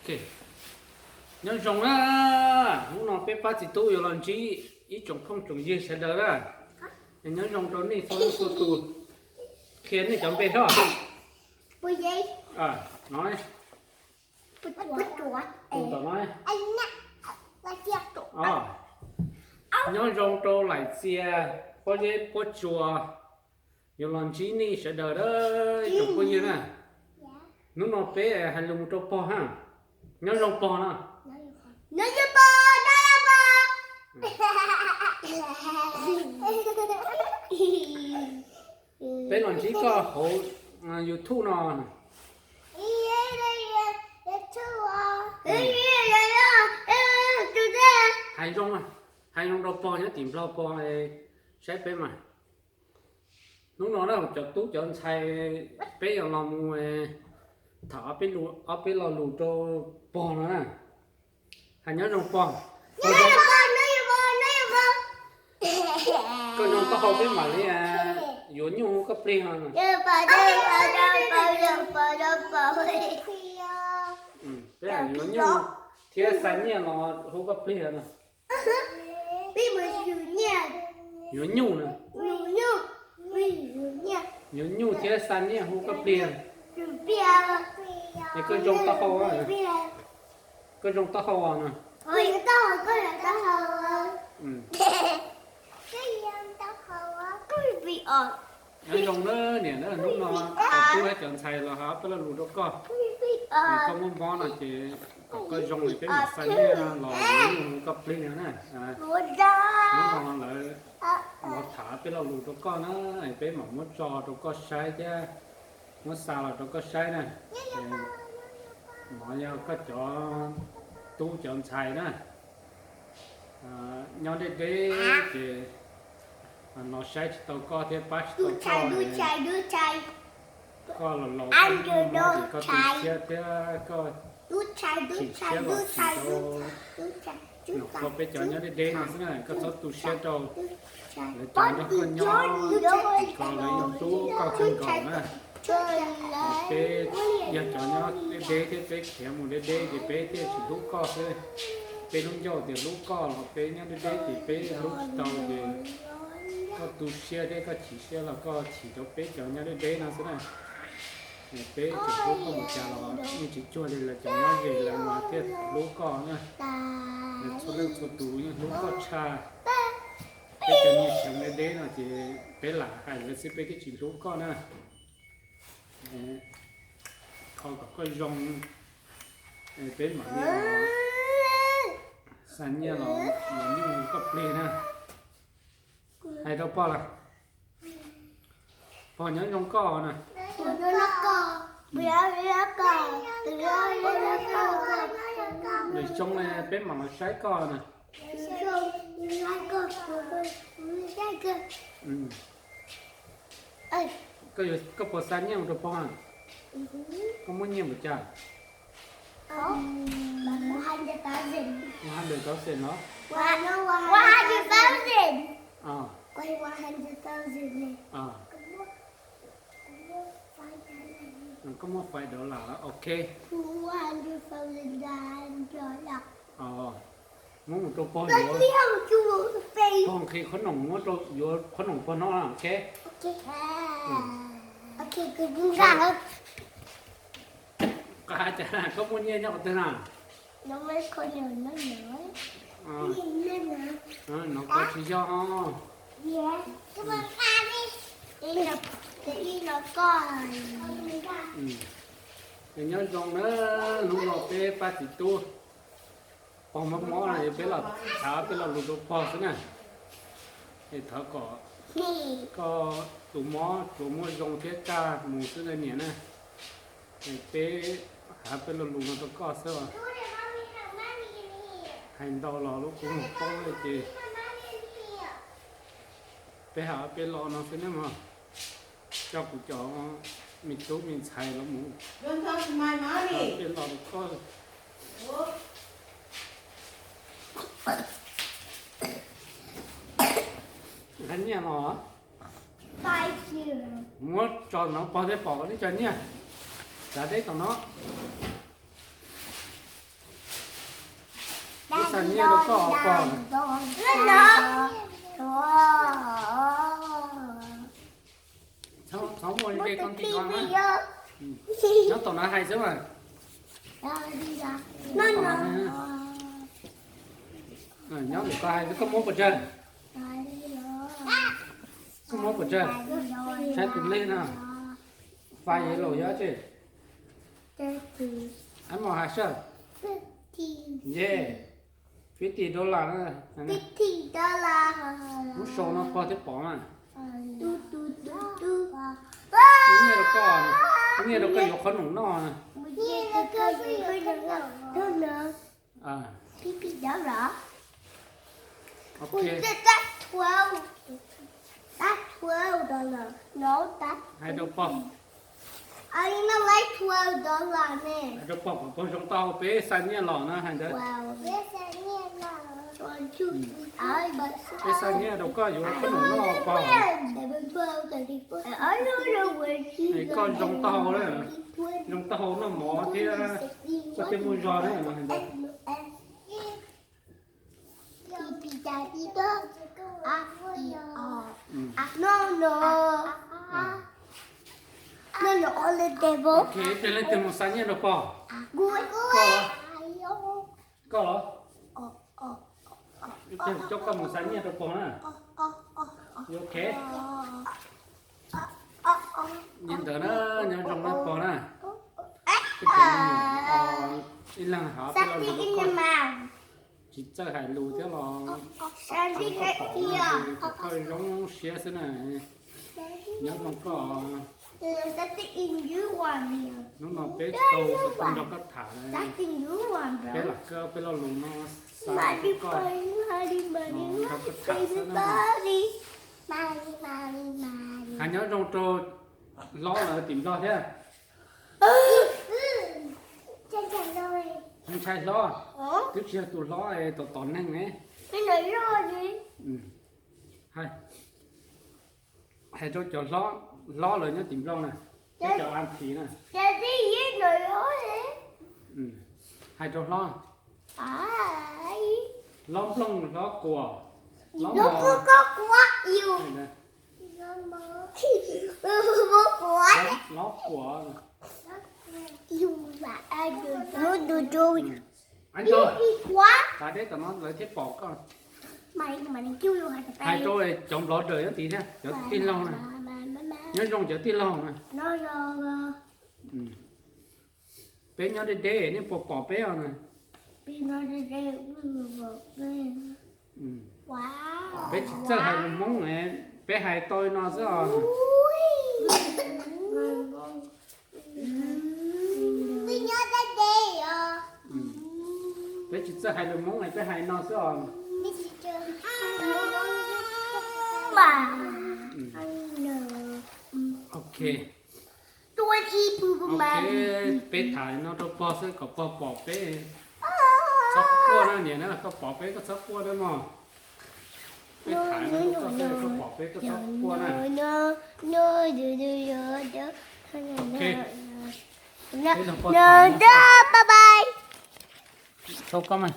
Ok, nyob zoo na, hnub no peb pab txiv tub yuav los ntsib ib tsoom phooj tsoom ywg sawv daws na. Nyob zoo rau nej txhua leej txhua tus, qhia nej cov npe hlob. No, tus tom no. Nyob zoo rau Laim Txias, Pob Zeb, Pob Tsuas, yuav los ntsib nej sawv daws na, ib tsoom phooj ywg na. Hnub no peb hais lus rau pog ha. Nyob zoo pog no. Peb los ntsib koj hauv YouTube no. Hais zoo, hais zoo rau pog nyob tim Nplog, pog saib peb mas. Hnub no na cov tub cov ntxhais, peb yuav los mus tham ob peb lo lus rau pog no na. Hais nyob zoo pog. Koj zoo taub hau peb mam li yuav nyuj hu koj plig no. Peb yuav nyuj thiab xa nyiaj los hu koj plig no. Yuav nyuj na. Yuav nyuj thiab xa nyiaj hu koj plig. Es koj zoo taub hau, koj zoo taub hau no. Nyob zoo na niam, hnub no cov tub thiab cov ntxhais los hais ob peb lo lus rau koj. Koj muaj mob no ces kom koj zoo es peb mam xa nyiaj los yuav nyuj hu koj plig no na. Hnub no lawv los tham ob peb lo lus rau koj na, peb mam muab tso rau koj saib thiab muab xa los rau koj saib na. No yog koj cov tub cov ntxhais na, nyob deb deb ces no saib tsis tau koj thiab pab tsis tau koj. Koj los laus koj mob ces koj tu siab thiab koj chim siab los chim rau peb cov nyob deb deb no xwb na, koj txhob tu siab rau lawv cov nrog koj nyob, vim lawv yeej hlub koj kawg nkaus na. Peb yog cov nyob deb deb thiab peb khiav mus deb deb ces peb thiaj tsis hlub koj xwb. Peb lub ncauj tias hlub koj los peb nyob deb deb ces peb hlub tsis tau ces koj tu siab thiab koj chim siab los koj chim rau peb cov nyob deb deb no xwb na. Peb tseem hlub koj mus cas los yeej tsis cuag li lawv cov nyob ze lawv mas thiaj hlub koj na. Lawv txhua leej txhua tus yeej hlub koj tshaj. Peb cov niag xyoo deb deb no ces peb lam hais lawv xwb peb thiaj tsis hlub koj na. Thov kom koj zoo, peb mam li xa nyiaj los yuav nyuj koj plig na. Hais rau pog lawm, pog nyob zoo koj na. Lwm xyoo peb mam los saib koj na. Koj puas xa nyiaj mus rau pog? Koj muaj nyiaj npaum cas? Hundred thousand los? Koj muaj five dollar, ok. Muab mus rau pog yuav. Pog nqhis qhob noom muab rau yuav qhob noom pog noj, ok. Koj muaj nyiaj nyob qhov twg na? No koj tsis yog. Nyob zoo na, hnub no peb pab txiv tub pog mob mob no es peb los tham peb lo lus rau pog xwb na. Es thov kom koj tus mob tsuas muaj zoo thiab kaj mus xwb na niam na. Es peb hais peb lo lus no rau koj xwb os. Hais ntau los lub kua muag poob ces peb hais peb lo no xwb na mog. Coj kuv cov me tub me ntxhais los mus hais peb lo rau koj. Hais nyiaj los muab tso no pog thiaj pom nej cov nyiaj. Tsav deb tom no. Nyiaj rau koj pog. Txhob muaj ze koj nti no na. Nyob tom no hais xwb mas. Nyob ntawm koj hais xwb, koj muab pes tsawg? Koj muab pes tsawg? Saib tus lej no. Five yellow yog dab tsi? Ab, mos hais sab. Ye, fifty dollar na. Lub sau no pog thiaj pom na. Nyiaj rau koj, nyiaj rau koj yuav qhob noom noj na. Hais rau pog, hais rau pog kom pog zoo tau peb xa nyiaj los na hais ntawd. Peb xa nyiaj rau koj yuav qhob noom noj pog. Es koj zoo tau hau na, zoo tau hau noj mov thiab, koj thiaj muaj zog na no hais ntawd. Ok, ces leej twg mus xa nyiaj rau pog? Koj los? Koj los? Coj koj mus xa nyiaj rau pog na. Ok. Li ntawd na, nyob zoo na pog na. Ib leeg hais peb lo lus rau koj, tsis txawj hais lus thiab los, koj zoo siab xwb na. Nyob zoo koj. Hnub no peb tau xov tooj nrog koj tham, peb lam koj peb lo lus no xa rau koj, nrog koj tham xwb na. Hais nyob zoo rau hlob lawv tim Nplog thiab. Ntshai hlob, twb tsis yog tus hlob, tos tos neeg ne. Hais rau cov hlob, hlob lawv nyob tim Nplog na, cov auntie na. Hais rau hlob, hlob Nplooj, hlob Kuam, hlob Mos, hlob Kuam. Ab, txav deb tom no lawv thiaj pom koj. Hais rau cov nplog daws nyob tid thiab, cov tij laug na. Nyob zoo cov tij laug na. Peb nyob deb deb nej puas pom peb os na? Peb tsis txawj hais lus Hmoob, peb hais tau li no xwb os. Peb tsis txawj hais lus Hmoob, peb hais no xwb os. Ok. Ok, peb tham no rau pog xwb kom pog pom peb. Txhob quaj na niam na, koj pom peb koj txhob quaj na mog. Peb tham no rau koj xwb, koj pom peb koj txhob quaj na. Ok. Peb nrog pog tham no. Bye bye. Tau koj mas.